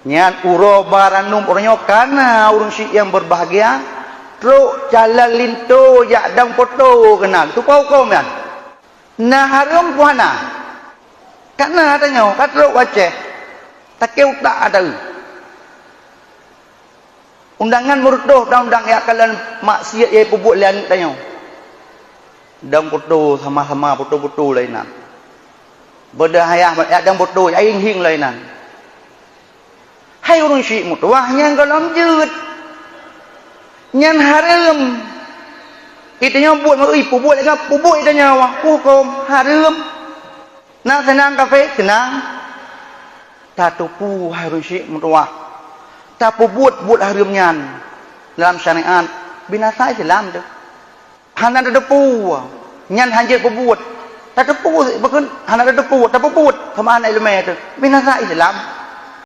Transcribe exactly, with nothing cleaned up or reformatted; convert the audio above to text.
Nyan uroe ba ranum uroe nyoe kana ureuëng syiek nyang beubahgia, trok calon linto jak dong poto keunan. Teupeue hukôm nyan? Na hareuem peue hana? Kana tanyoe ka trok u Aceh, takée utak ata. Undangan meureutoh undang-undang nyang kalon maksiat nyang peubuet lé aneuëk tanyoe. Dong poto sama-sama poto-poto lainan. Beudah ayah jak dong poto jak hieng-hieng lainan. Hai ureuëng syiek meutuwah nyang gohlom jeuet. Nyan hareuem. Itanyoe buet meuri peubuet lagée peubuet itanyoe hukôm hareuem. Na seunang kafé seunang. Tateupeue hai ureuëng syiek meutuwah. Tapeubuet buet hareuem nyan dalam syariat binasa Islam teuh. Hana tateupeue nyan hanjeuet peubuet. Tateupeue bukon hana tateupeue, tapeubuet sama aneuk ileumé teuh binasa Islam.